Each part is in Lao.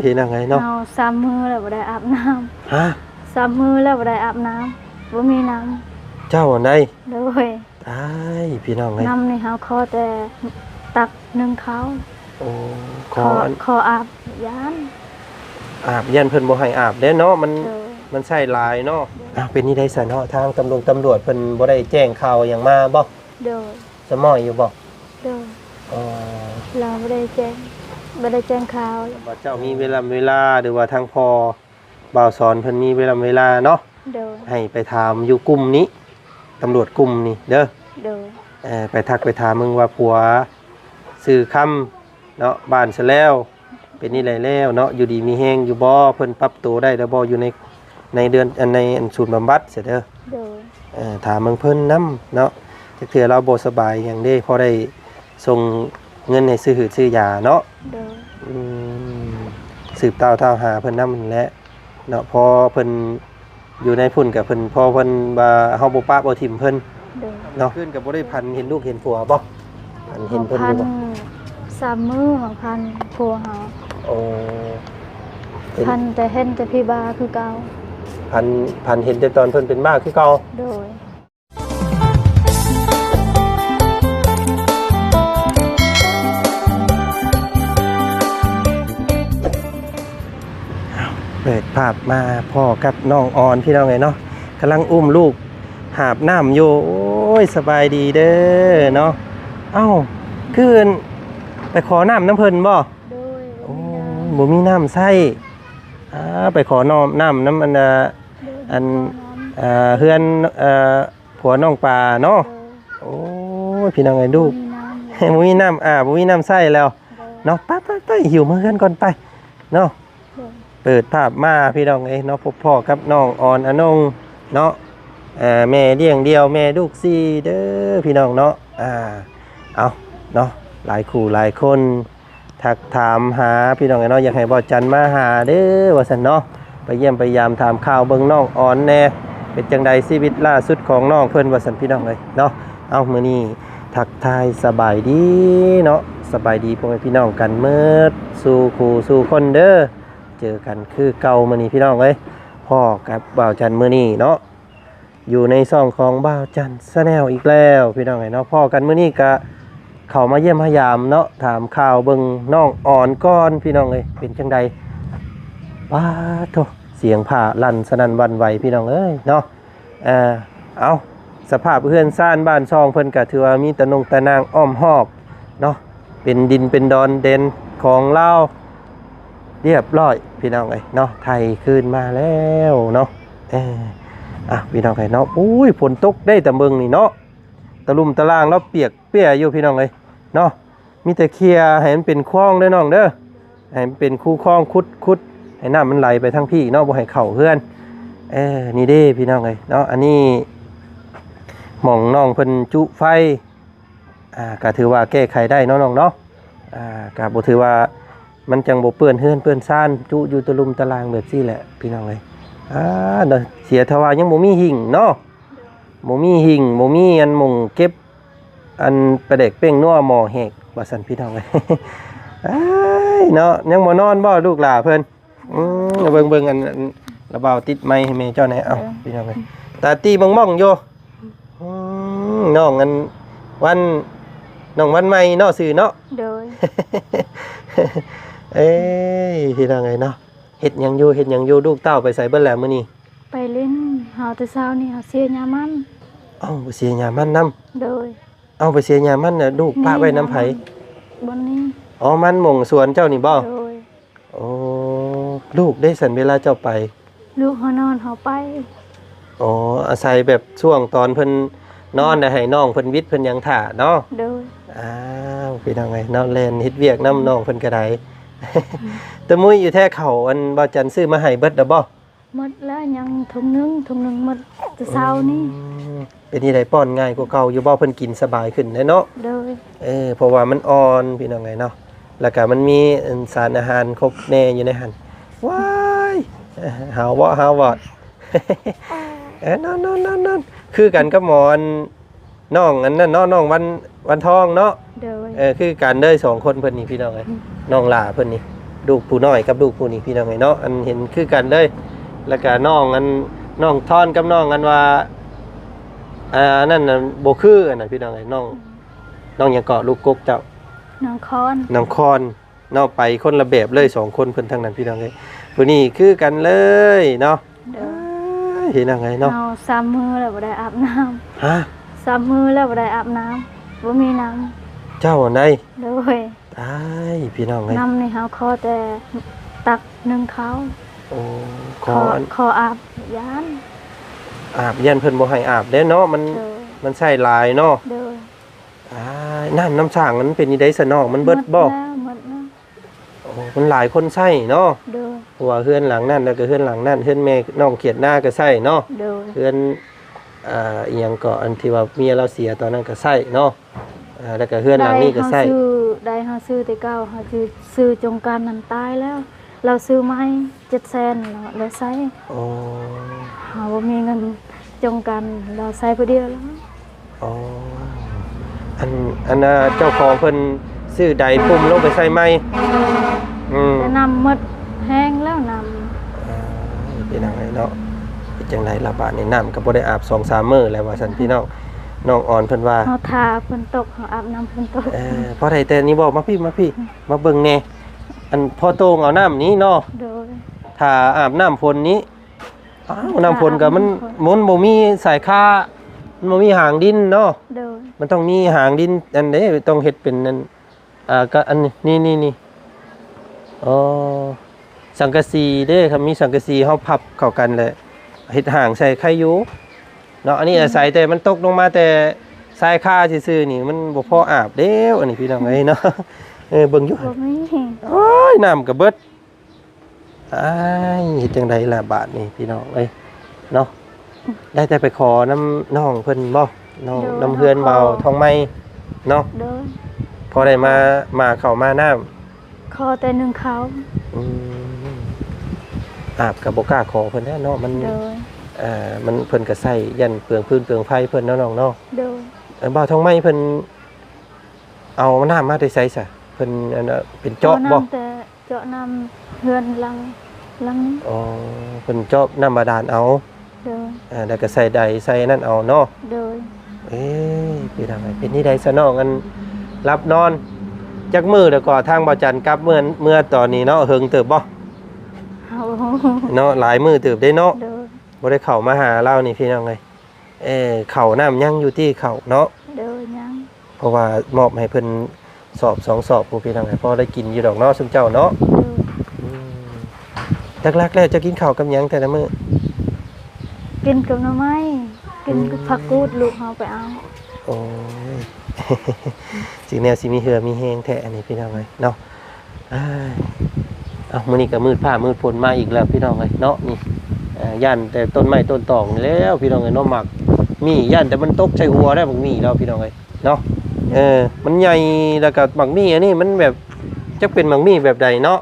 ເຮັດຈັ່ງໃດເນາະ? ເຮົາສາມມື້ແລ້ວບໍ່ໄດ້ອາບນ້ຳ. ຮະ? ສາມມື້ແລ້ວບໍ່ໄດ້ອາບນ້ຳ, ບໍ່ມີນ້ຳ. ເຈົ້າອັນໃດ? ໂດຍ. ຕາຍ ພີ່ນ້ອງເອີຍ. ນ້ຳນີ້ເຮົາຂໍແຕ່ຕັກໜຶ່ງເຂົ້າ. ໂອ້ ຂໍ ຂໍ ອັນ ຂໍອາບຢ້ານ ອາບຢ້ານເພິ່ນບໍ່ໃຫ້ອາບເດ້ເນາະ, ມັນ ໂດຍ ມັນໃຊ້ຫຼາຍເນາະ. ໂດຍ. ອ້າວ ເປັນຈັ່ງໃດຊັ້ນເນາະ? ທາງຕຳລົງຕຳຫຼວດເພິ່ນບໍ່ໄດ້ແຈ້ງຂ່າວຫຍັງມາບໍ່? ໂດຍ. ສະໝ້ອຍຢູ່ບໍ່? ໂດຍ. ອໍ ລາວບໍ່ໄດ້ແຈ້ງ ບໍ່ໄດ້ແຈ້ງຂ່າວ. ວ່າເຈົ້າມີເວລາ ເວລາ ຫຼືວ່າທາງພໍ່ບ່າວສອນເພິ່ນມີເວລາ ເວລາເນາະ, ໂດຍ ໃຫ້ໄປຖາມຢູ່ກຸ່ມນີ້ ຕຳຫຼວດກຸ່ມນີ້ເດີ. ໂດຍ. ເອີ ໄປທັກໄປຖາມເບິ່ງວ່າຜົວຊື່ຄຳເນາະ ບ້ານສະແລວ ເປັນນີ້ໄດແລ້ວເນາະ, ຢູ່ດີມີແຮງຢູ່ບໍ່? ເພິ່ນປັບໂຕໄດ້ແລ້ວບໍ່? ຢູ່ໃນ ໃນເດືອນ ອັນ ໃນ ອັນ ສູນບຳບັດຊະເດີ. ໂດຍ. ເອີ ຖາມເບິ່ງເພິ່ນນຳເນາະ, ຈັກເທື່ອລາວບໍ່ສະບາຍຫຍັງເດ້ ພໍໄດ້ສົ່ງເງິນໃຫ້ຊື້ຫືດຊື້ຢາເນາະ. ໂດຍ. ອືມ ສືບຕ່າວຖາມຫາເພິ່ນນຳຫັ້ນແຫຼະເນາະ, ພໍເພິ່ນຢູ່ໃນພຸ້ນກະເພິ່ນ ພໍເພິ່ນວ່າເຮົາບໍ່ປະບໍ່ຖິ້ມເພິ່ນ. ໂດຍ. ເນາະ ຄືນກະບໍ່ໄດ້ຝັນເຫັນລູກເຫັນຜົວບໍ່? ຝັນເຫັນເພິ່ນຢູ່ບໍ່? ເຮົາຝັນສາມມື້ ເຮົາຝັນຜົວເຮົາ. ໂອ້ ເຫັນ ຝັນແຕ່ເຫັນແຕ່ຜີບ້າຄືເກົ່າ. ຝັນ ຝັນເຫັນແຕ່ຕອນເພິ່ນເປັນບ້າຄືເກົ່າ. ໂດຍ. ເປີດພາບມາພໍ້ກັບນ້ອງອອນ ພີ່ນ້ອງເອີຍເນາະ, ກຳລັງອຸ້ມລູກຫາບນ້ຳຢູ່. ໂອ້ຍ ສະບາຍດີເດີເນາະ. ເອົ້າ ຄືໄປຂໍນ້ຳນຳເພິ່ນບໍ່? ໂດຍ. ໂອ້ ບໍ່ມີນ້ຳໃຊ້. ອ່າ ໄປຂໍນ້ຳ ນ້ຳນຳອັນ ໂດຍ ອັນ ຂໍນ້ຳ ເອີ ເຮືອນ ເອີ ຜົວນ້ອງປາເນາະ. ໂດຍ. ໂອ້ຍ ພີ່ນ້ອງເອີຍ ລູກ ບໍ່ມີນ້ຳ ບໍ່ມີນ້ຳ ອ່າ ບໍ່ມີນ້ຳໃຊ້ແລ້ວ. ໂດຍ. ເນາະ ໄປໆໆ ຫິ້ວເມືອເຮືອນກ່ອນໄປເນາະ. ໂດຍ. ເປີດພາບມາ ພີ່ນ້ອງເອີຍເນາະ, ພົບພໍ້ກັບນ້ອງອອນອານົງເນາະ, ເອີ ແມ່ລ້ຽງດ່ຽວ ແມ່ລູກສີ່ເດີ ພີ່ນ້ອງເນາະ. ອ່າ ເອົາເນາະ ຫຼາຍຄູ່ຫຼາຍຄົນ ທັກຖາມຫາ ພີ່ນ້ອງເອີຍເນາະ, ຢາກໃຫ້ບ່າວຈັນມາຫາເດີວ່າຊັ້ນເນາະ, ໄປຢ້ຽມໄປຢາມຖາມຂ່າວເບິ່ງນ້ອງອອນແດ່ ເປັນຈັ່ງໃດຊີວິດລ່າສຸດຂອງນ້ອງເພິ່ນວ່າຊັ້ນ ພີ່ນ້ອງເອີຍເນາະ. ເອົ້າ ມື້ນີ້ທັກທາຍສະບາຍດີເນາະ, ສະບາຍດີພໍ່ແມ່ພີ່ນ້ອງກັນໝົດສູ່ຄູ່ສູ່ຄົນເດີ, ເຈີກັນຄືເກົ່າມື້ນີ້ ພີ່ນ້ອງເອີຍ, ພໍ້ກັບບ່າວຈັນມື້ນີ້ເນາະ. ຢູ່ໃນຊ່ອງຂອງບ່າວຈັນ Channel ອີກແລ້ວ ພີ່ນ້ອງເອີຍເນາະ. ພໍ້ກັນມື້ນີ້ກະເຂົ້າມາຢ້ຽມມາຢາມເນາະ, ຖາມຂ່າວເບິ່ງນ້ອງອອນກ່ອນ ພີ່ນ້ອງເອີຍ ເປັນຈັ່ງໃດ? ປາໂທ້ ສຽງຟ້າລັ່ນສະໜັ່ນຫວັ່ນໄຫວ ພີ່ນ້ອງເອີຍເນາະ. ເອີ ເອົ້າ ສະພາບເຮືອນຊານບ້ານຊ່ອງເພິ່ນກະຖືວ່າມີຕາໜົງຕາໜ່າງອ້ອມຮອບເນາະ, ເປັນດິນເປັນດອນແດນຂອງລາວຮຽບຮ້ອຍ ພີ່ນ້ອງເອີຍເນາະ, ໄຖຄືນມາແລ້ວເນາະ. ເອີ ອ່ະ ພີ່ນ້ອງເອີຍເນາະ, ໂອ້ຍ ຝົນຕົກເດ້ ຕາເບິ່ງນີ້ເນາະ, ຕະລຸ່ມຕະລ່າງລາວປຽກເປຍຢູ່ ພີ່ນ້ອງເອີຍເນາະ. ມີແຕ່ເຄຍໃຫ້ມັນເປັນຄອງເດີນ້ອງເດີ, ໃຫ້ມັນເປັນຄູຄອງ, ຂຸດ ຂຸດໃຫ້ນ້ຳມັນໄຫຼໄປທາງພີ້ເນາະ, ບໍ່ໃຫ້ເຂົ້າເຮືອນ. ເອີ ນີ້ເດ້ ພີ່ນ້ອງເອີຍເນາະ, ອັນນີ້ໝ່ອງນ້ອງເພິ່ນຈຸໄຟ ອ່າ ກະຖືວ່າແກ້ໄຂໄດ້ເນາະນ້ອງເນາະ, ອ່າ ກະບໍ່ຖືວ່າ ມັນຈັ່ງບໍ່ເປື້ອນເຮືອນເປື້ອນຊານ, ຈຸຢູ່ຕະລຸ່ມຕະລ່າງແບບຊີ້ແຫຼະ ພີ່ນ້ອງເອີຍ. ອ່າ ເນາະ ເສຍຖ້າວ່າຍັງບໍ່ມີຫິ້ງເນາະ, ບໍ່ມີຫິ້ງ ບໍ່ມີອັນໝ່ອງເກັບ ອັນປາແດກເປ້ງນົວໝໍ້ແຫກວ່າຊັ້ນ ພີ່ນ້ອງເອີຍ. ອ້າຍ ເນາະ ຍັງບໍ່ນອນບໍ່ລູກຫຼ້າເພິ່ນ? ອືມ ເບິ່ງ ເບິ່ງ ອັນ ອັນ ລະບ່າວຕິດໄມໃຫ້ແມ່ເຈົ້າແດ່. ເອົ້າ ເອີ ພີ່ນ້ອງເອີຍ ຕາຕີມອງໆຢູ່. ອືມ ນ້ອງອັນ ວັນ ນ້ອງວັນໃໝ່ເນາະ ຊື່ເນາະ. ໂດຍ. ເອີຍ ພີ່ນ້ອງເອີຍເນາະ, ເຮັດຫຍັງຢູ່ ເຮັດຫຍັງຢູ່? ລູກເຕົ້າໄປໃສເບິດແລ້ວມື້ນີ້? ໄປຫຼິ້ນ. ເຮົາແຕ່ເຊົ້ານີ້ເຮົາເສຍຫຍ້າມັນ. ເອົ້າ ໄປເສຍຫຍ້າມັນນຳ? ໂດຍ. ເອົາ ໄປເສຍຫຍ້າມັນນະ ລູກປະໄວ້ນຳໃຜ? ບ່ອນນີ້. ອໍ ມັນໝ່ອງສວນເຈົ້ານີ້ບໍ່? ໂດຍ. ໂອ້ ລູກເດ້ຊັ້ນ ເວລາເຈົ້າໄປ? ລູກເຮົານອນເຮົາໄປ. ອໍ ອາໄສແບບຊ່ວງຕອນເພິ່ນນອນ ອືມ ໄດ້ໃຫ້ນ້ອງເພິ່ນຫວິດເພິ່ນຫຍັງຖ້າເນາະ. ໂດຍ. ອ້າວ ພີ່ນ້ອງເອີຍເນາະ ແລ່ນເຮັດວຽກນຳ ອືມ ນ້ອງເພິ່ນກໍໄດ້. ອືມ ຕະມຸ້ຍຢູ່ແທ້ ເຂົ້າອັນບ່າວຈັນຊື້ມາໃຫ້ເບິດແລ້ວບໍ່? ໝົດແລ້ວ ຍັງຖົງໜຶ່ງ ຖົງໜຶ່ງໝົດແຕ່ເຊົ້ານີ້. ອືມ ເປັນຈັ່ງໃດ ປ້ອນງ່າຍກວ່າເກົ່າຢູ່ບໍ່? ເພິ່ນກິນສະບາຍຂຶ້ນແລ້ວເນາະ. ໂດຍ. ເອີ ເພາະວ່າມັນອ່ອນ ພີ່ນ້ອງເອີຍເນາະ, ແລ້ວກະມັນມີ ອັນ ສານອາຫານຄົບແນ່ຢູ່ໃນຫັ້ນ. ວ້າຍ ຫາວເວາະ ຫາວວອດ. ເອີ ນອນໆໆໆ ຄືກັນກັບໝໍ ອັນ ນ້ອງອັນນັ້ນເນາະ ນ້ອງວັນ ວັນທອງເນາະ. ໂດຍ. ເອີ ຄືກັນເດີ ສອງຄົນເພິ່ນນີ້ ພີ່ນ້ອງເອີຍ ອືມ ນ້ອງຫຼ້າເພິ່ນນີ້. ລູກຜູ້ນ້ອຍກັບລູກຜູ້ນີ້ ພີ່ນ້ອງເອີຍເນາະ ອັນເຫັນຄືກັນເລີຍ. ແລ້ວກະນ້ອງອັນ ນ້ອງທອນກັບນ້ອງອັນວ່າ ອ່າ ອັນນັ້ນນະ ບໍ່ຄື ອັນນັ້ນ ພີ່ນ້ອງເອີຍ ນ້ອງ ອືມ ນ້ອງຫຍັງເກາະ ລູກກົກເຈົ້າ? ນ້ອງຄອນ ນ້ອງຄອນເນາະ ໄປຄົນລະແບບເລີຍ ສອງຄົນເພິ່ນທັງນັ້ນ ພີ່ນ້ອງເອີຍ. ຜູ້ນີ້ຄືກັນເລີຍເນາະ ໂດຍ ເອີຍ ພີ່ນ້ອງເອີຍເນາະ ເຮົາສາມມື້ແລ້ວບໍ່ໄດ້ອາບນ້ຳ. ຮະ? ສາມມື້ແລ້ວບໍ່ໄດ້ອາບນ້ຳ ບໍ່ມີນ້ຳ. ເຈົ້າອັນໃດ? ໂດຍ. ຕາຍ ພີ່ນ້ອງເອີຍ ນ້ຳນີ້ເຮົາຂໍແຕ່ຕັກໜຶ່ງເຂົ້າ. ໂອ້ ຂໍ ຂໍ ອັນ ຂໍອາບ ຢ້ານ ອາບ ຢ້ານເພິ່ນບໍ່ໃຫ້ອາບເດ້ເນາະ ມັນ ໂດຍ ມັນໃຊ້ຫຼາຍເນາະ. ໂດຍ. ຕາຍ ນ້ຳ ນ້ຳສ້າງມັນເປັນຈັ່ງໃດຊະນ້ອງ ມັນເບິດບໍ່? ໝົດແລ້ວ ໝົດແລ້ວ. ໂອ້ ມັນຫຼາຍຄົນໃຊ້ເນາະ. ໂດຍ. ເພາະວ່າເຮືອນຫຼັງນັ້ນ ແລ້ວກໍເຮືອນຫຼັງນັ້ນ ເຮືອນແມ່ນ້ອງຂຽດນາກໍໃຊ້ເນາະ. ໂດຍ. ເຮືອນ ອ່າ ອີ່ຫຍັງເກາະ ອັນທີ່ວ່າເມຍລາວເສຍຕອນນັ້ນກໍໃຊ້ເນາະ. ອ່າ ແລ້ວກໍເຮືອນຫຼັງນີ້ກໍໃຊ້ ໄດ້ເຮົາຊື້ ໄດ້ເຮົາຊື້ແຕ່ເກົ່າ ເຮົາຊື້ ຊື້ຈົງກັນນັ້ນຕາຍແລ້ວ ລາວຊື້ໃໝ່ເຈັດແສນ ລາວ ລາວໃຊ້. ອໍ ເຮົາບໍ່ມີເງິນຈົງກັນ ລາວໃຊ້ຜູ້ດຽວແລ້ວ. ອໍ ອັນ ອັນ ອ່າ ເຈົ້າຂອງເພິ່ນຊື້ໃດປຸ່ມລົງໄປໃສ່ໃໝ່. ອືມ ແຕ່ນ້ຳໝົດແຮງແລ້ວ ນ້ຳ ເອີ ເປັນຫຍັງເນາະ ເປັນຈັ່ງໃດລະບາດນີ້ ນ້ຳກໍບໍ່ໄດ້ອາບສອງສາມມື້ແລ້ວວ່າຊັ້ນ ພີ່ນ້ອງ. ນ້ອງອອນເພິ່ນວ່າ ເຮົາຖ້າຝົນຕົກ ເຮົາອາບນ້ຳຝົນຕົກ. ເອີ ພໍໄດ້ແຕ່ນີ້ບໍ່ ມາພີ້ ມາພີ້ ມາເບິ່ງແດ່. ອັນພໍໂຕ່ງເອົານ້ຳນີ້ເນາະ. ໂດຍ. ຖ້າອາບນ້ຳຝົນນີ້ ອ້າວ ນ້ຳຝົນກໍມັນ ມັນບໍ່ມີສາຍຄາ ມັນບໍ່ມີຫາງດິນເນາະ. ໂດຍ. ມັນຕ້ອງມີຫາງດິນ ອັນເດ້ ຕ້ອງເຮັດເປັນອັນ ອ່າ ກໍອັນນີ້ ນີ້ ນີ້ ນີ້ ອໍ ສັງກະສີເດ້ ຄັນມີສັງກະສີເຮົາພັບເຂົ້າກັນແຫຼະ ເຮັດຫາງໃສ່ໄຄຢູ່ເນາະ. ອັນນີ້ ອືມ ອາໄສແຕ່ມັນຕົກລົງມາແຕ່ຊາຍຄາຊື່ໆ ນີ້ ມັນບໍ່ພໍອາບແລ້ວ ອັນນີ້ ພີ່ນ້ອງເອີຍເນາະ. ເອີ ເບິ່ງຢູ່ ບໍ່ມີ ໂອ້ຍ ນ້ຳກໍເບິດ. ອ້າຍ ເຮັດຈັ່ງໃດລະບາດນີ້ ພີ່ນ້ອງເອີຍເນາະ. ໄດ້ແຕ່ໄປຂໍນຳນ້ອງເພິ່ນບໍ່ ນ້ອງ ໂດຍ ນຳເຮືອນ ເຮົາຂໍ ບ່າວທອງໃໝ່ເນາະ. ໂດຍ. ພໍໄດ້ມາ ມາເຂົ້າມານ້ຳ ຂໍແຕ່ໜຶ່ງເຂົ້າ. ອືມ ອາບກໍບໍ່ກ້າຂໍເພິ່ນແລ້ວເນາະ ມັນ ໂດຍ ເອີ ມັນ ເພິ່ນກໍໃຊ້ຢ້ານເປືອງຟືນເປືອງໄຟເພິ່ນເນາະ ນ້ອງເນາະ. ໂດຍ. ເອີ ບ່າວທອງໃໝ່ເພິ່ນເອົານ້ຳມາແຕ່ໃສຊະ? ເພິ່ນອັນ ເປັນເຈາະບໍ່? ເອົານ້ຳແຕ່ ເຈາະນ້ຳເຮືອນຫຼັງ ຫຼັງນີ້. ອໍ ເພິ່ນເຈາະນ້ຳບາດານເອົາ. ໂດຍ. ອ່າ ແລ້ວກໍໃສ່ໃດໃສ່ນັ້ນເອົາເນາະ. ໂດຍ. ເອີ ເປັນຈັ່ງໃດ ເປັນຈັ່ງໃດຊະນ້ອງ ອັນ ຫຼັບນອນຈັກມື້ແລ້ວກໍທາງບ່າວຈັນກັບເມືອ ເມືອຕອນນີ້ເນາະ ເຫິງເຕີບບໍ່? ເຮົາ ເນາະ ຫຼາຍມື້ເຕີບເດ້ເນາະ. ໂດຍ. ບໍ່ໄດ້ເຂົ້າມາຫາລາວນີ້ ພີ່ນ້ອງເອີຍ. ເອີ ເຂົ້ານ້ຳຍັງຢູ່ຕິ ເຂົ້າເນາະ? ໂດຍ ຍັງ. ເພາະວ່າມອບໃຫ້ເພິ່ນສອບສອງສອບພຸ້ນ ພີ່ນ້ອງເອີຍ ພໍໄດ້ກິນຢູ່ດອກເນາະ ຊຸມເຈົ້າເນາະ. ໂດຍ. ອືມ ຫຼັກໆ ແລ້ວເຈົ້າກິນເຂົ້າກັບຫຍັງແຕ່ລະມື້? ກິນກັບໜໍ່ໄມ້ ກິນກັບ ອືມ ຜັກກູດ ລູກເຮົາໄປເອົາ. ໂອ້ຍ ຈຶ່ງແນວຊິມີເຫື່ອມີແຮງແທ້ ອັນນີ້ ພີ່ນ້ອງເອີຍເນາະ. ອ້າຍ ເອົ້າ ມື້ນີ້ກໍມືດຟ້າມືດຝົນມາອີກແລ້ວ ພີ່ນ້ອງເອີຍເນາະ. ນີ້ ເອີ ຢ້ານແຕ່ຕົ້ນໄມ້ຕົ້ນຕອກນີ້ແຫຼ້ວ ພີ່ນ້ອງເອີຍເນາະ. ໝາກໝີ່ ຢ້ານແຕ່ມັນຕົກໃສ່ຫົວໄດ້ ໝາກໝີ່ແລ້ວ ພີ່ນ້ອງເອີຍເນາະ. ເອີ ມັນໃຫຍ່ ແລ້ວກໍໝາກໝີ່ອັນນີ້ມັນແບບ ຈັກເປັນໝາກໝີ່ແບບໃດເນາະ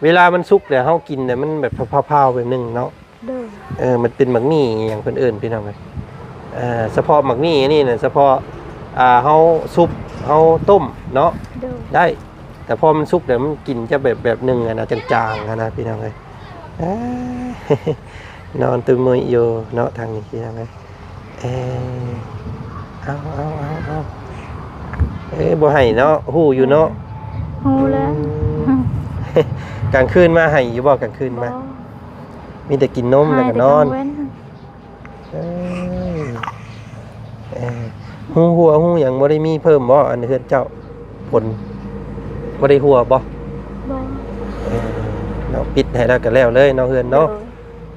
ເວລາມັນສຸກແລ້ວເຮົາກິນແລ້ວມັນແບບພາວໆ ແບບໜຶ່ງເນາະ. ໂດຍ. ເອີ ມັນເປັນໝາກໝີ່ຫຍັງເພິ່ນເອີ້ນ ພີ່ນ້ອງເອີຍ. ເອີ ສະເພາະໝາກໝີ່ອັນນີ້ນະ ສະເພາະ ອ່າ ເຮົາຊຸບ ເຮົາຕົ້ມເນາະ. ໂດຍ. ໄດ້ ແຕ່ພໍມັນສຸກແລ້ວມັນກິນຈະແບບ ແບບໜຶ່ງຫັ້ນນະ ຈາງໆ ຫັ້ນນະ ພີ່ນ້ອງເອີຍ. ເອີ ນອນຕື່ມມືຢູ່ເນາະ ທາງນີ້ ພີ່ນ້ອງເອີຍ. ເອີ ເອົາ ເອົາ ເອົາ ເອົາ ເອີ ບໍ່ໃຫ້ເນາະ ຮູ້ຢູ່ເນາະ. ຮູ້ແລ້ວ. ອືມ ກາງຄືນມາໃຫ້ຢູ່ບໍ່? ກາງຄືນມາ ບໍ່ ມີແຕ່ກິນນົມ ໃຫ້ ແລ້ວກໍນອນ ແຕ່ກາງເວັນ. ເອີ ເອີ ຮູຫົວຮູຫຍັງບໍ່ໄດ້ມີເພີ່ມບໍ່? ອັນເຮືອນເຈົ້າ ຜົນບໍ່ໄດ້ຫົວບໍ່? ບໍ່. ເອີ ເນາະ ປິດໃຫ້ແລ້ວກໍແລ້ວເລີຍເນາະ ເຮືອນເນາະ. ໂດຍ.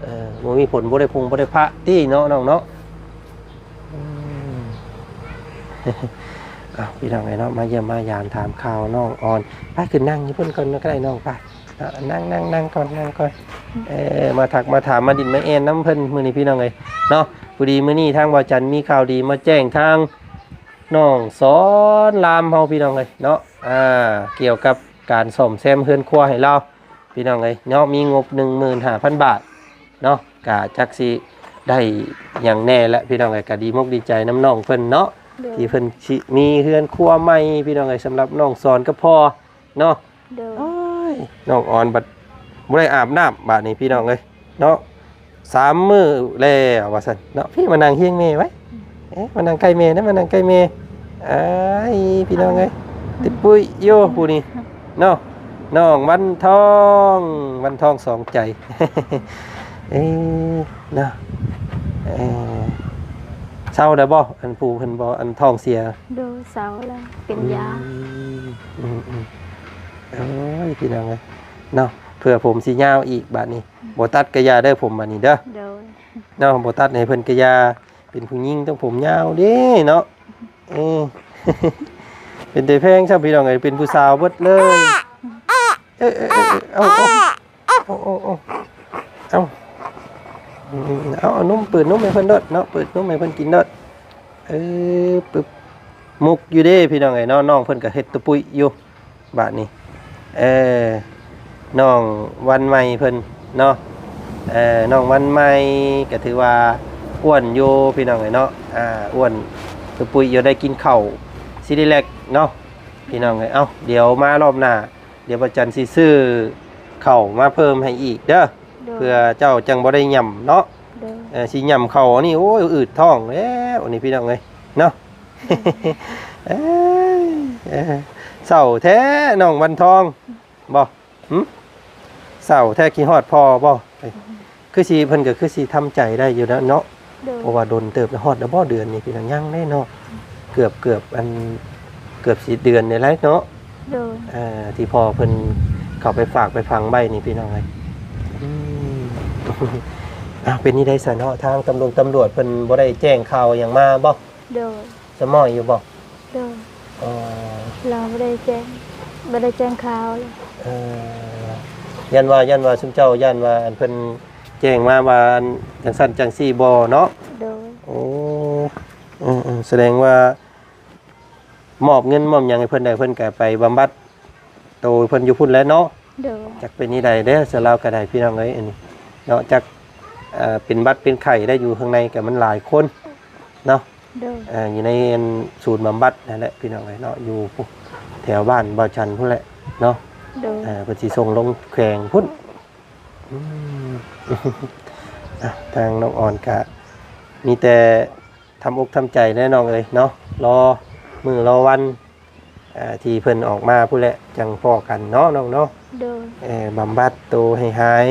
ເອີ ບໍ່ມີຜົນ ບໍ່ໄດ້ພົງບໍ່ໄດ້ພະຕິເນາະ ນ້ອງເນາະ. ອືມ ເອົາ ພີ່ນ້ອງເອີຍເນາະ ມາຢ້ຽມມາຢາມຖາມຂ່າວນ້ອງອອນ. ໄປຂຶ້ນນັ່ງຢູ່ພຸ້ນກ່ອນກໍໄດ້ນ້ອງ ໄປ ເນາະ ນັ່ງ ນັ່ງ ນັ່ງກ່ອນ ນັ່ງກ່ອນ. ເອີ ມາທັກມາຖາມ ມາດິນມາແອ່ນນຳເພິ່ນມື້ນີ້ ພີ່ນ້ອງເອີຍເນາະ. ພໍດີມື້ນີ້ທາງບ່າວຈັນມີຂ່າວດີມາແຈ້ງທາງນ້ອງສອນລາມເຮົາ ພີ່ນ້ອງເອີຍເນາະ. ອ່າ ກ່ຽວກັບການສ້ອມແຊມເຮືອນຄົວໃຫ້ລາວ ພີ່ນ້ອງເອີຍເນາະ. ມີງົບໜຶ່ງໝື່ນຫ້າພັນບາດເນາະ ກະຈັກຊິໄດ້ຫຍັງແດ່ລະ ພີ່ນ້ອງເອີຍ. ກະດີມົກດີໃຈນຳນ້ອງເພິ່ນເນາະ ໂດຍ ທີ່ເພິ່ນຊິມີເຮືອນຄົວໃໝ່ ພີ່ນ້ອງເອີຍ ສຳລັບນ້ອງສອນກັບພໍ່ເນາະ. ໂດຍ. ໂອ້ຍ ນ້ອງອອນບັດບໍ່ໄດ້ອາບນ້ຳບາດນີ້ພີ່ນ້ອງເອີຍເນາະ ສາມມື້ແລ້ວວ່າຊັ້ນເນາະ. ພີ່ມານັ່ງຮຽງແມ່ໄວ້ ເອີ ມານັ່ງໃກ້ແມ່ນະ ມານັ່ງໃກ້ແມ່. ອ້າຍ ພີ່ນ້ອງເອີຍ ຕິດປຸ້ຍຢູ່ຜູ້ນີ້ເນາະ ນ້ອງວັນທອງ ວັນທອງສອງໃຈ. ເອີ ເນາະ ເອີ ເຊົາແລ້ວບໍ່ ອັນຜູ້ເພິ່ນບໍ່ ອັນທ້ອງເສຍ? ໂດຍ ເຊົາແລ້ວ ກິນຢາ. ອືມ ອືມ ອືມ ໂອ້ຍ ພີ່ນ້ອງເອີຍເນາະ ເພື່ອຜົມຊິຍາວອີກບາດນີ້ ບໍ່ຕັດກະຢ່າເດີຜົມບາດນີ້ເດີ. ໂດຍ ເນາະ ບໍ່ຕັດໃຫ້ເພິ່ນກະຢ່າ ເປັນຜູ້ຍິງຕ້ອງຜົມຍາວເດ້ເນາະ. ເອີ ເປັນແຕ່ແພງຊ້ຳພີ່ນ້ອງເອີຍ ເປັນຜູ້ສາວເບິດເລີຍ. ເອີ ເອີ ເອີ ເອີ ເອົາ ເອົາ ເອົາ ເອົາ ເອົາ ເອົາ ເອົານົມ ເປີດນົມໃຫ້ເພິ່ນໂລດເນາະ ເປີດນົມໃຫ້ເພິ່ນກິນໂລດ. ເອີ ປຶບ ມຸກຢູ່ເດ້ພີ່ນ້ອງເອີຍເນາະ ນ້ອງເພິ່ນກໍເຮັດຕະປຸ້ຍຢູ່. ບາດນີ້ ເອີ ນ້ອງວັນໃໝ່ເພິ່ນເນາະ ເອີ ນ້ອງວັນໃໝ່ກໍຖືວ່າອ້ວນຢູ່ພີ່ນ້ອງເອີຍເນາະ ອ່າ ອ້ວນ ຕະປຸ້ຍຢູ່ ໄດ້ກິນເຂົ້າຊີຣີແລັກເນາະ ພີ່ນ້ອງເອີຍ. ເອົ້າ ດຽວມາລອບໜ້າ ດຽວບ່າວຈັນຊິຊື້ເຂົ້າມາເພີ່ມໃຫ້ອີກເດີ ໂດຍ ເພື່ອເຈົ້າຈັ່ງບໍ່ໄດ້ຫຍ້ຳເນາະ. ໂດຍ ເອີ ຊິຫຍ້ຳເຂົ້າອັນນີ້ ໂອ້ຍ ອືດທ້ອງແລ້ວອັນນີ້ ພີ່ນ້ອງເອີຍເນາະ. ເອີ ເອີ ເສົ້າແທ້ນ້ອງວັນທອງບໍ? ຫຶ? ເສົ້າແທ້ ຄິດຮອດພໍ່ບໍ? ຄືຊິ ເພິ່ນກໍຄືຊິທຳໃຈໄດ້ຢູ່ແລ້ວເນາະ. ໂດຍ ເພາະວ່າດົນເຕີບແລ້ວ ຮອດແລ້ວບໍເດືອນນີ້ ພີ່ນ້ອງ? ຍັງເດ້ເນາະ ເກືອບ ເກືອບ ອັນ ເກືອບສິບເດືອນນີ້ແຫຼະເນາະ. ໂດຍ ເອີ ທີ່ພໍ່ເພິ່ນເຂົ້າໄປຝາກໄປຝັງໄວ້ນີ້ ພີ່ນ້ອງເອີຍ. ອືມ ອ້າວ ເປັນຈັ່ງໃດຊະເນາະ ທາງຕຳລົງຕຳຫຼວດເພິ່ນບໍ່ໄດ້ແຈ້ງຂ່າວຫຍັງມາບໍ? ໂດຍ ສະໝ້ອຍຢູ່ບໍ່? ໂດຍ ອໍ ລາວບໍ່ໄດ້ແຈ້ງ ບໍ່ໄດ້ແຈ້ງຂ່າວເລີຍ. ເອີ ຢ້ານວ່າ ຢ້ານວ່າຊຸມເຈົ້າ ຢ້ານວ່າອັນເພິ່ນແຈ້ງມາວ່າອັນຈັ່ງຊັ້ນຈັ່ງຊີ້ບໍ່ເນາະ? ໂດຍ ໂອ້ ເອີໆ ສະແດງວ່າມອບເງິນມອບຫຍັງໃຫ້ເພິ່ນໄດ້ ເພິ່ນກໍໄປບຳບັດໂຕເພິ່ນຢູ່ພຸ້ນແຫຼະເນາະ. ໂດຍ ຈັກເປັນຈັ່ງໃດເດ້ ສາລາວກໍໄດ້ ພີ່ນ້ອງເອີຍ ອັນນີ້ເນາະ ຈັກ ເອີ ເປັນຫວັດເປັນໄຂ້ໄດ້ ຢູ່ຂ້າງໃນກໍມັນຫຼາຍຄົນເນາະ. ໂດຍ ເອີ ຢູ່ໃນອັນສູນບຳບັດນັ້ນແຫຼະ ພີ່ນ້ອງເອີຍເນາະ ຢູ່ແຖວບ້ານບ່າວຈັນພຸ້ນແຫຼະເນາະ. ໂດຍ ເອີ ເພິ່ນຊິສົ່ງລົງແຂວງພຸ້ນ. ອືມ ອ່ະ ທາງນ້ອງອອນກະມີແຕ່ທຳອົກທຳໃຈແຫຼະນ້ອງເອີຍເນາະ ລໍມື້ລໍວັນ ເອີ ທີ່ເພິ່ນອອກມາພຸ້ນແຫຼະ ຈັ່ງພໍ້ກັນເນາະນ້ອງເນາະ. ໂດຍ ເອີ ບຳບັດໂຕໃຫ້ຫາຍ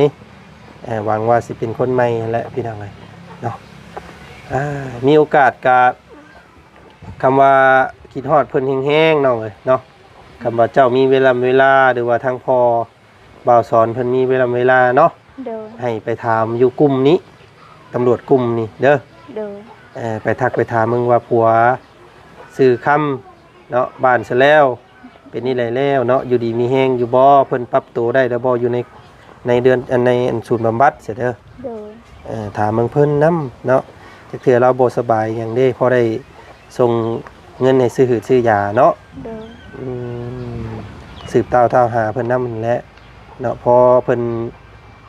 ເອີ ຫວັງວ່າຊິເປັນຄົນໃໝ່ຫັ້ນແຫຼະ ພີ່ນ້ອງເອີຍເນາະ. ອ່າ ມີໂອກາດກະ ຄຳວ່າຄິດຮອດເພິ່ນແຮງໆ ນ້ອງເອີຍເນາະ ຄຳວ່າເຈົ້າມີເວລາ ເວລາ ຫຼືວ່າທາງພໍ່ບ່າວສອນເພິ່ນມີເວລາ ເວລາເນາະ. ໂດຍ ໃຫ້ໄປຖາມຢູ່ກຸ່ມນີ້ ຕຳຫຼວດກຸ່ມນີ້ເດີ. ໂດຍ ເອີ ໄປທັກໄປຖາມເບິ່ງວ່າຜົວຊື່ຄຳ ເນາະ ບ້ານຊະແລ້ວ ເປັນນີ້ໄດ້ແລ້ວເນາະ ຢູ່ດີມີແຮງຢູ່ບໍ່ ເພິ່ນປັບໂຕໄດ້ແລ້ວບໍ່ ຢູ່ໃນ ໃນເດືອນ ອັນ ໃນອັນສູນບຳບັດຊະເດີ. ໂດຍ ເອີ ຖາມເບິ່ງເພິ່ນນຳເນາະ ຈັກເທື່ອລາວບໍ່ສະບາຍຫຍັງເດ້ ພໍໄດ້ສົ່ງເງິນໃຫ້ຊື້ຫືດຊື້ຢາເນາະ. ໂດຍ ອືມ ສືບຕ່າວຖາມຫາເພິ່ນນຳຫັ້ນແຫຼະ ເນາະ ພໍເພິ່ນ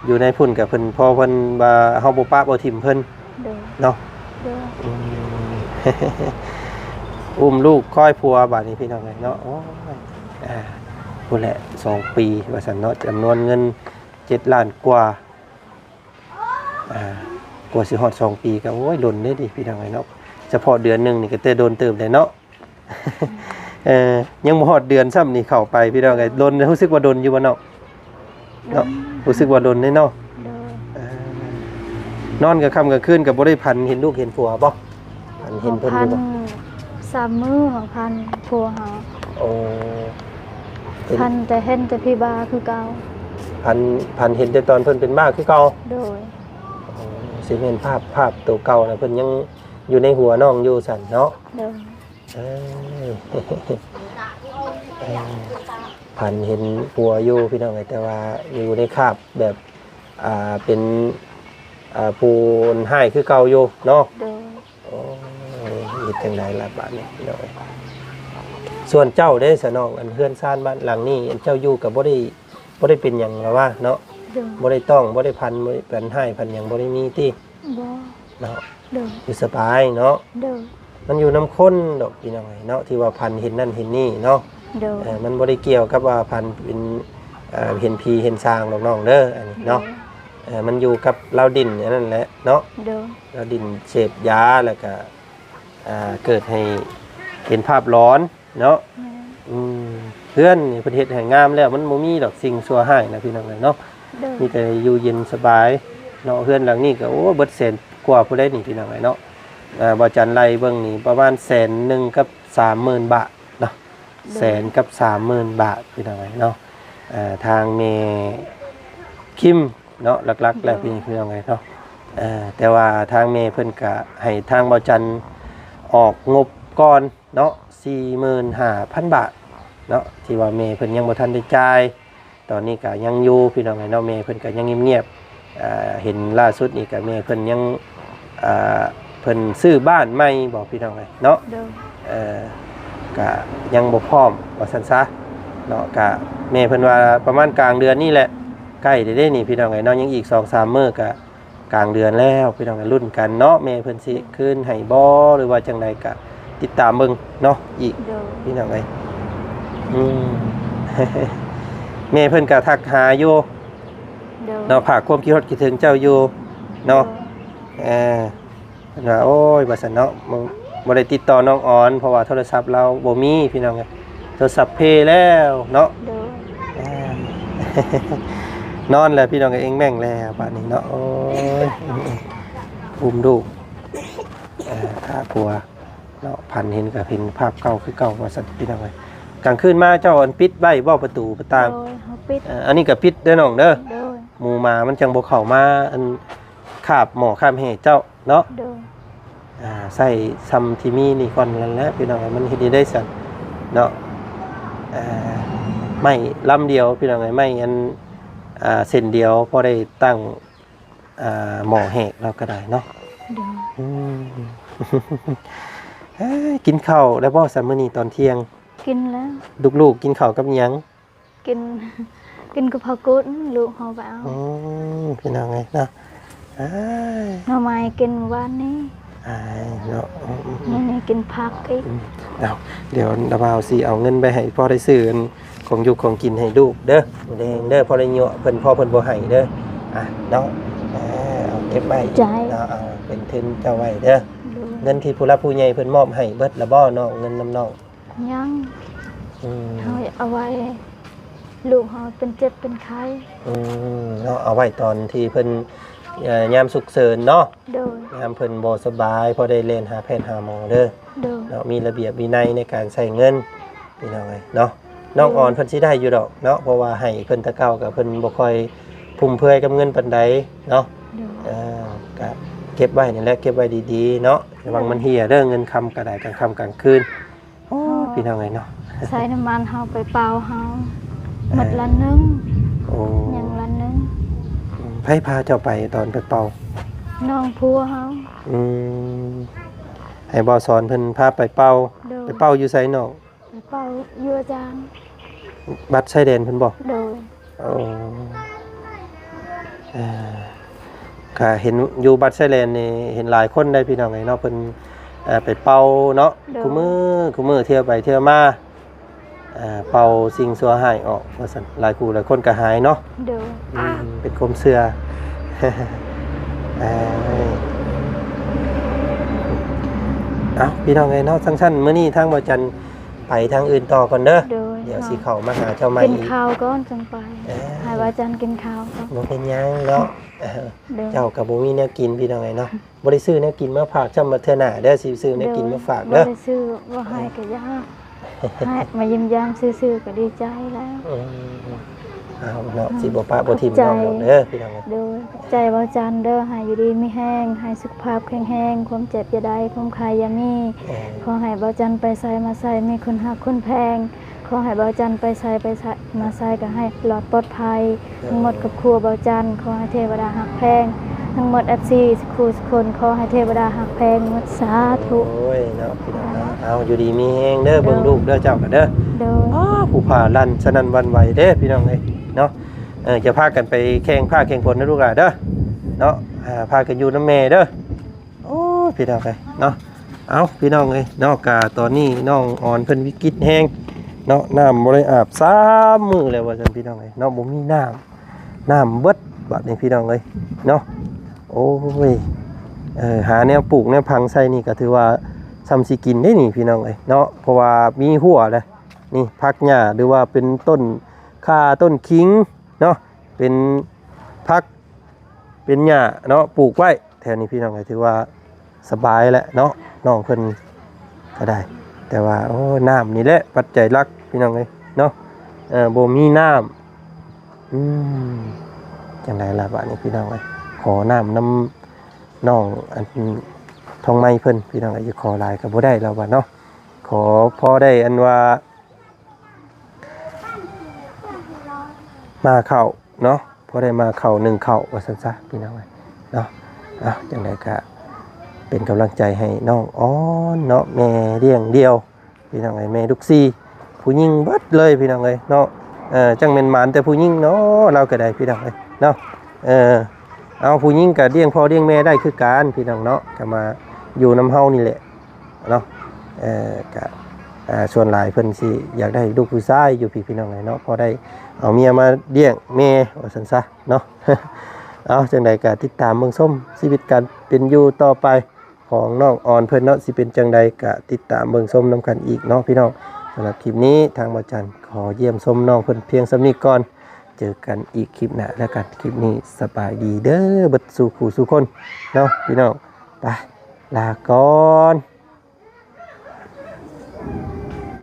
ຢູ່ໃນພຸ້ນກະເພິ່ນ ພໍເພິ່ນວ່າເຮົາບໍ່ປະບໍ່ຖິ້ມເພິ່ນ ໂດຍ ເນາະ. ໂດຍ ອືມ ອຸ້ມລູກຄອຍຜົວບາດນີ້ ພີ່ນ້ອງເອີຍເນາະ. ໂອ້ຍ ອ່າ ພຸ້ນແຫຼະ ສອງປີວ່າຊັ້ນເນາະ ຈຳນວນເງິນເຈັດລ້ານກວ່າ. ອ່າ ກວ່າຊິຮອດສອງປີກໍ ໂອ້ຍ ດົນເດ້ນີ້ ພີ່ນ້ອງເອີຍເນາະ. ສະເພາະເດືອນໜຶ່ງນີ້ກໍແຕ່ດົນເຕີບແລ້ວເນາະ. ເອີ ຍັງບໍ່ຮອດເດືອນຊ້ຳນີ້ເຂົ້າໄປ ພີ່ນ້ອງເອີຍ ດົນ ຮູ້ສຶກວ່າດົນຢູ່ບໍ່ນ້ອງ? ເນາະ ຮູ້ສຶກວ່າດົນເດ້ເນາະ. ໂດຍ ເອີ ນອນກາງຄ່ຳກາງຄືນກໍບໍ່ໄດ້ຝັນເຫັນລູກເຫັນຜົວບໍ່? ຝັນເຫັນເພິ່ນຢູ່ບໍ່? ເຮົາຝັນສາມມື້ ເຮົາຝັນຜົວເຮົາ. ໂອ້ ເຫັນ ຝັນແຕ່ ເຫັນແຕ່ຜີບ້າຄືເກົ່າ. ຝັນ ຝັນເຫັນແຕ່ຕອນເພິ່ນເປັນບ້າຄືເກົ່າ? ໂດຍ ໂອ້ ຊິແມ່ນພາບ ພາບໂຕເກົ່ານະ ເພິ່ນຍັງຢູ່ໃນຫົວນ້ອງຢູ່ຊັ້ນເນາະ. ໂດຍ ເອີ ເອີ ຝັນເຫັນຜົວຢູ່ ພີ່ນ້ອງເອີຍ ແຕ່ວ່າຢູ່ໃນຄາບແບບ ອ່າ ເປັນ ອ່າ ຜູ້ຮ້າຍຄືເກົ່າຢູ່ເນາະ. ໂດຍ ໂອ້ຍ ເຮັດຈັ່ງໃດລະບາດນີ້ ພີ່ນ້ອງເອີຍ. ສ່ວນເຈົ້າເດ້ຊະນ້ອງ ອັນເຮືອນຊານບ້ານຫຼັງນີ້ ອັນເຈົ້າຢູ່ກໍບໍ່ໄດ້ ບໍ່ໄດ້ເປັນຫຍັງລະວ່າເນາະ? ໂດຍ ບໍ່ໄດ້ຕ້ອງ ບໍ່ໄດ້ພັນ ບໍ່ໄດ້ ພັນຮ້າຍພັນຫຍັງ ບໍ່ໄດ້ມີຕິ? ບໍ່ ເນາະ. ໂດຍ ຢູ່ສະບາຍເນາະ. ໂດຍ ມັນຢູ່ນຳຄົນດອກ ພີ່ນ້ອງເອີຍເນາະ ທີ່ວ່າຝັນເຫັນນັ້ນເຫັນນີ້ເນາະ. ໂດຍ ເອີ ມັນບໍ່ໄດ້ກ່ຽວກັບວ່າຝັນເປັນ ອ່າ ເຫັນຜີເຫັນສາງດອກນ້ອງເດີ ອັນນີ້ເນາະ. ໂດຍ ເອີ ມັນຢູ່ກັບລາວດິ້ນອັນນັ້ນແຫຼະເນາະ. ໂດຍ ລາວດິ້ນເສບຢາ ແລ້ວກະ ອ່າ ເກີດໃຫ້ເຫັນພາບຫຼອນເນາະ. ແມ່ນ ອືມ ເຮືອນນີ້ເພິ່ນເຮັດໃຫ້ງາມແລ້ວ ມັນບໍ່ມີດອກສິ່ງຊົ່ວຮ້າຍນະ ພີ່ນ້ອງເອີຍເນາະ. ໂດຍ ມີແຕ່ຢູ່ເຢັນສະບາຍເນາະ. ເຮືອນຫຼັງນີ້ກະ ໂອ້ ເບິດແສນກວ່າພຸ້ນໃດນີ້ ພີ່ນ້ອງເອີຍເນາະ. ອ່າ ບ່າວຈັນໄລ່ເບິ່ງນີ້ປະມານແສນໜຶ່ງກັບສາມໝື່ນບາດເນາະ. ໂດຍ ແສນກັບສາມໝື່ນບາດ ພີ່ນ້ອງເອີຍເນາະ. ເອີ ທາງແມ່ຄິມເນາະ ຫຼັກໆແລ້ວ ໂດຍ ພີ່ນ້ອງເອີຍເນາະ. ເອີ ແຕ່ວ່າທາງແມ່ເພິ່ນກະໃຫ້ທາງບ່າວຈັນອອກງົບກ່ອນເນາະ ສີ່ໝື່ນຫ້າພັນບາດເນາະ ທີ່ວ່າແມ່ເພິ່ນຍັງບໍ່ທັນໄດ້ຈ່າຍ. ຕອນນີ້ກະຍັງຢູ່ ພີ່ນ້ອງເອີຍເນາະ. ແມ່ເພິ່ນກະຍັງງຽບໆ ອ່າ ເຫັນລ່າສຸດນີ້ກະແມ່ເພິ່ນຍັງ ອ່າ ເພິ່ນຊື້ບ້ານໃໝ່ບໍ ພີ່ນ້ອງເອີຍເນາະ. ໂດຍ ເອີ ກະຍັງບໍ່ພ້ອມວ່າຊັ້ນຊະເນາະ. ກະແມ່ເພິ່ນວ່າປະມານກາງເດືອນນີ້ແຫຼະ ໃກ້ແລ້ວເດ້ນີ້ ພີ່ນ້ອງເອີຍເນາະ. ຍັງອີກສອງສາມມື້ກະກາງເດືອນແລ້ວ ພີ່ນ້ອງເອີຍ ລຸ້ນກັນເນາະ ແມ່ເພິ່ນຊິຄືນໃຫ້ບໍ່ ຫຼືວ່າຈັ່ງໃດກະຕິດຕາມເບິ່ງເນາະອີກ. ໂດຍ ພີ່ນ້ອງເອີຍ ອືມ ແມ່ເພິ່ນກະທັກຫາຢູ່ ໂດຍ ເນາະ ຝາກຄວາມຄິດຮອດຄິດເຖິງເຈົ້າຢູ່ເນາະ. ໂດຍ ເອີ ເພິ່ນວ່າ ໂອ້ຍ ວ່າຊັ້ນເນາະ ບໍ່ ບໍ່ໄດ້ຕິດຕໍ່ນ້ອງອອນ ເພາະວ່າໂທລະສັບລາວບໍ່ມີ ພີ່ນ້ອງເອີຍ ໂທລະສັບເພແລ້ວເນາະ. ໂດຍ ເອີ ນອນແລ້ວ ພີ່ນ້ອງເອີຍ ເອງແມ່ງແລ້ວບາດນີ້ເນາະ. ໂອ້ຍ ອຸ້ມລູກ ເອີ ຖ້າຜົວເນາະ ຝັນເຫັນກະເຫັນພາບເກົ່າຄືເກົ່າວ່າຊັ້ນ ພີ່ນ້ອງເອີຍ. ກາງຄືນມາເຈົ້າອັນປິດໄວ້ບໍ່ປະຕູປະຕ່າງ? ໂດຍ ເຮົາປິດ. ເອີ ອັນນີ້ກະປິດເດີນ້ອງເດີ. ໂດຍ ໝູໝາມັນຈັ່ງບໍ່ເຂົ້າມາ ອັນ ຄາບໝໍ້ຄາບແຮ່ເຈົ້າເນາະ. ໂດຍ ອ່າ ໃຊ້ຊ່ຳທີ່ມີນີ້ກ່ອນນັ້ນແຫຼະ ພີ່ນ້ອງເອີຍ ມັນເຮັດໄດ້ຊັ້ນເນາະ. ອ່າ ໄມ້ລຳດຽວ ພີ່ນ້ອງເອີຍ ໄມ້ອັນ ອ່າ ເສັ້ນດຽວ ພໍໄດ້ຕັ້ງ ອ່າ ໝໍ້ແຮກລາວກະໄດ້ເນາະ. ໂດຍ ອືມ ເອີ ກິນເຂົ້າແລ້ວບໍ່ຊະມື້ນີ້ຕອນທ່ຽງ? ກິນແລ້ວ. ລູກໆກິນເຂົ້າກັບຫຍັງ? ກິນ ກິນກັບເຂົ້າກຸ້ນ ລູກເຮົາໄປເອົາ. ອືມ ພີ່ນ້ອງເອີຍເນາະ ເອີ ໜໍ່ໄມ້ກິນມື້ວານນີ້ ອາຍເນາະ. ອືມໆໆ ມື້ນີ້ກິນຜັກອີກ. ອືມ ເອົາ ດຽວນ້າບ່າວຊິເອົາເງິນໄປໃຫ້ ພໍໄດ້ຊື້ອັນຂອງຢູ່ຂອງກິນໃຫ້ລູກເດີ ມື້ແລງເດີ ພໍໄດ້ຍົວະເພິ່ນ ພໍເພິ່ນບໍ່ໃຫ້ເດີ ອ່ະເນາະ. ເອີ ເອົາເກັບໄວ້ ໃຈ ເນາະ ເອົາເປັນທຶນເຈົ້າໄວ້ເດີ. ໂດຍ ເງິນທີ່ຜູ້ຫຼັກຜູ້ໃຫຍ່ເພິ່ນມອບໃຫ້ເບິດລະບໍ່ນ້ອງ ເງິນນຳນ້ອງ? ຍັງ. ອືມ ເຮົາເອົາໄວ້ ລູກເຮົາເປັນເຈັບເປັນໄຂ້. ອືມ ເນາະ ເອົາໄວ້ຕອນທີ່ເພິ່ນ ເອີ ຍາມສຸກເສີນເນາະ. ໂດຍ ຍາມເພິ່ນບໍ່ສະບາຍ ພໍໄດ້ແລ່ນຫາແພດຫາໝໍເດີ. ໂດຍ ເນາະ ມີລະບຽບວິໄນໃນການໃຊ້ເງິນ ພີ່ນ້ອງເອີຍເນາະ. ນ້ອງອອນເພິ່ນຊິໄດ້ຢູ່ດອກເນາະ ເພາະວ່າໃຫ້ເພິ່ນແຕ່ເກົ່າກະເພິ່ນບໍ່ຄ່ອຍຟຸມເຟືອຍກັບເງິນປານໃດເນາະ. ໂດຍ ເອີ ກະເກັບໄວ້ນີ້ແຫຼະ ເກັບໄວ້ດີໆເນາະ ລະວັງມັນເຮ່ຍເດີ ເງິນຄຳກະໄດ້ກາງຄ່ຳກາງຄືນ. ໂອ້ຍ ພີ່ນ້ອງເອີຍເນາະ ໃຊ້ນ້ຳມັນເຮົາໄປເປົ່າເຮົາ ເອີ ໝົດລັນໜຶ່ງ. ໂອ້ ຍັງລັນໜຶ່ງ. ອືມ ໃຜພາເຈົ້າໄປຕອນໄປເປົ່າ? ນ້ອງຜົວເຮົາ. ອືມ ໃຫ້ບ່າວສອນເພິ່ນພາໄປເປົ່າ. ໂດຍ ໄປເປົ່າຢູ່ໃສນ້ອງ? ໄປເປົ່າຢູ່ອາຈານ ບັດຊາຍແດນເພິ່ນບໍ? ໂດຍ ໂອ້ ເອີ ກະເຫັນຢູ່ບັດຊາຍແດນນີ້ ເຫັນຫຼາຍຄົນໄດ໋ ພີ່ນ້ອງເອີຍເນາະ ເພິ່ນ ເອີ ໄປເປົ່າເນາະ. ໂດຍ ຄູ່ມື້ ຄູ່ມື້ ທ່ຽວໄປທ່ຽວມາ ເອີ ເປົ່າສິ່ງຊົ່ວຮ້າຍອອກວ່າຊັ້ນ ຫຼາຍຄູ່ຫຼາຍຄົນກະຫາຍເນາະ. ໂດຍ ອືມ ເປັນຄວາມເຊື່ອ. ເອີ ເອົ້າ ພີ່ນ້ອງເອີຍເນາະ ຈັ່ງຊັ້ນມື້ນີ້ທາງບ່າວຈັນ ໄປທາງອື່ນຕໍ່ກ່ອນເດີ. ໂດຍ ດຽວຊິເຂົ້າມາຫາເຈົ້າໃໝ່ອີກ. ກິນເຂົ້າກ່ອນຈັ່ງໄປ. ເອີ ໃຫ້ບ່າວຈັນກິນເຂົ້າກ່ອນ. ບໍ່ເປັນຫຍັງເນາະ. ໂດຍ ເຈົ້າກະບໍ່ມີແນວກິນ ພີ່ນ້ອງເອີຍເນາະ ບໍ່ໄດ້ຊື້ແນວກິນມາຝາກຊ້ຳ ເທື່ອໜ້າເດີ ຊິຊື້ແນວກິນມາຝາກເດີ. ໂດຍ ບໍ່ໄດ້ຊື້ ບໍ່ໃຫ້ກະຢ່າ ໃຫ້ມາຢ້ຽມຢາມຊື່ໆກະດີໃຈແລ້ວ. ອືມ ເອົາເນາະ ຊິບໍ່ປະບໍ່ຖິ້ມນ້ອງດອກເດີ ພີ່ນ້ອງ. ໂດຍ ຂອບໃຈບ່າວຈັນເດີ ໃຫ້ຢູ່ດີມີແຮງ ໃຫ້ສຸຂະພາບແຂງແຮງ ຄວາມເຈັບຢ່າໄດ້ ຄວາມໄຂ້ຢ່າມີ. ເອີ ຂໍໃຫ້ບ່າວຈັນໄປໃສມາໃສມີຄົນຮັກຄົນແພງ ຂໍໃຫ້ບ່າວຈັນໄປໃສ ໄປໃສມາໃສກະໃຫ້ລອດປອດໄພ. ໂດຍ ທັງໝົດຄອບຄົວບ່າວຈັນ ຂໍໃຫ້ເທວະດາຮັກແພງ ທັງໝົດເອັຟຊີ ສຸຂູສຸຄົນ ຂໍໃຫ້ເທວະດາຮັກແພງໝົດ ສາທຸ. ໂອ້ຍເນາະ ພີ່ນ້ອງເນາະ ເອົາ ຢູ່ດີມີແຮງເດີ. ໂດຍ ເບິ່ງລູກເດີ ເຈົ້າກະເດີ. ໂດຍ ອ້າ ຜູ້ພາລັນສະນັ້ນຫວັ່ນໄຫວເດ້ ພີ່ນ້ອງເອີຍເນາະ. ເອີ ຢ່າພາກັນໄປແຂ່ງຟ້າແຂ່ງຝົນນະລູກຫຼານເດີເນາະ. ອ່າ ພາກັນຢູ່ນຳແມ່ເດີ. ໂອ້ຍ ພີ່ນ້ອງເອີຍເນາະ ເອົ້າ ພີ່ນ້ອງເອີຍເນາະ ກະຕອນນີ້ນ້ອງອອນເພິ່ນວິກິດແຮງ ເນາະ ນ້ຳບໍ່ໄດ້ອາບສາມມື້ແລ້ວວ່າຊັ້ນພີ່ນ້ອງເອີຍເນາະ ບໍ່ມີນ້ຳ ນ້ຳເບິດບາດນີ້ພີ່ນ້ອງເອີຍເນາະ. ໂອ້ຍ ເອີ ຫາແນວປູກແນວຝັງໃສ່ນີ້ກໍຖືວ່າຊ່ຳຊິກິນເດ້ນີ້ພີ່ນ້ອງເອີຍເນາະ ເພາະວ່າມີຮົ້ວແລ້ວ ນີ້ຜັກຫຍ້າ ຫຼືວ່າເປັນຕົ້ນຂ່າ ຕົ້ນຂີງເນາະ ເປັນຜັກ ເປັນຫຍ້າເນາະ ປູກໄວ້ແຖວນີ້ພີ່ນ້ອງເອີຍ ຖືວ່າສະບາຍແຫຼະເນາະ ນ້ອງເພິ່ນກໍໄດ້. ແຕ່ວ່າ ໂອ້ ນ້ຳນີ້ແຫຼະປັດໄຈຫຼັກພີ່ນ້ອງເອີຍເນາະ ເອີ ບໍ່ມີນ້ຳ ອືມ ຈັ່ງໃດລະບາດນີ້ພີ່ນ້ອງເອີຍ ຂໍນ້ຳນຳນ້ອງອັນທອງໄມເພິ່ນພີ່ນ້ອງເອີຍ ຈະຂໍຫຼາຍກໍບໍ່ໄດ້ລາວວ່າເນາະ ຂໍພໍໄດ້ອັນວ່າ ມາເຂົ້າເນາະ ພໍໄດ້ມາເຂົ້າໜຶ່ງເຂົ້າວ່າຊັ້ນຊະພີ່ນ້ອງເອີຍເນາະ. ເອົາ ຈັ່ງໃດກະເປັນກຳລັງໃຈໃຫ້ນ້ອງອອນເນາະ ແມ່ລ້ຽງດ່ຽວພີ່ນ້ອງເອີຍ ແມ່ລູກສີ່ ຜູ້ຍິງເບິດເລີຍພີ່ນ້ອງເອີຍເນາະ. ເອີ ຈັ່ງແມ່ນໝານແຕ່ຜູ້ຍິງເນາະ ລາວກໍໄດ້ພີ່ນ້ອງເອີຍເນາະ. ເອີ ເອົາ ຜູ້ຍິງກໍລ້ຽງພໍ່ລ້ຽງແມ່ໄດ້ຄືກັນພີ່ນ້ອງເນາະ ກໍມາຢູ່ນຳເຮົານີ້ແຫຼະ ເນາະ. ເອີ ກະ ອ່າ ສ່ວນຫຼາຍເພິ່ນຊິຢາກໄດ້ລູກຜູ້ຊາຍຢູ່ພີ້ພີ່ນ້ອງເອີຍເນາະ ພໍໄດ້ເອົາເມຍມາລ້ຽງແມ່ວ່າຊັ້ນຊະເນາະ. ເອົາ ຈັ່ງໃດກະຕິດຕາມເບິ່ງຊົມຊີວິດການເປັນຢູ່ຕໍ່ໄປຂອງນ້ອງອອນເພິ່ນເນາະ ຊິເປັນຈັ່ງໃດກະຕິດຕາມເບິ່ງຊົມນຳກັນອີກເນາະພີ່ນ້ອງ. ສຳລັບຄລິບນີ້ທາງບ່າວຈັນຂໍຢ້ຽມຊົມນ້ອງເພິ່ນພຽງສ່ຳນີ້ກ່ອນ ເຈີກັນອີກຄລິບໜ້າແລ້ວກັນ. ຄລິບນີ້ສະບາຍດີເດີ ເບິດສູ່ຄູ່ສູ່ຄົນເນາະພີ່ນ້ອງ ໄປ ລາກ່ອນ.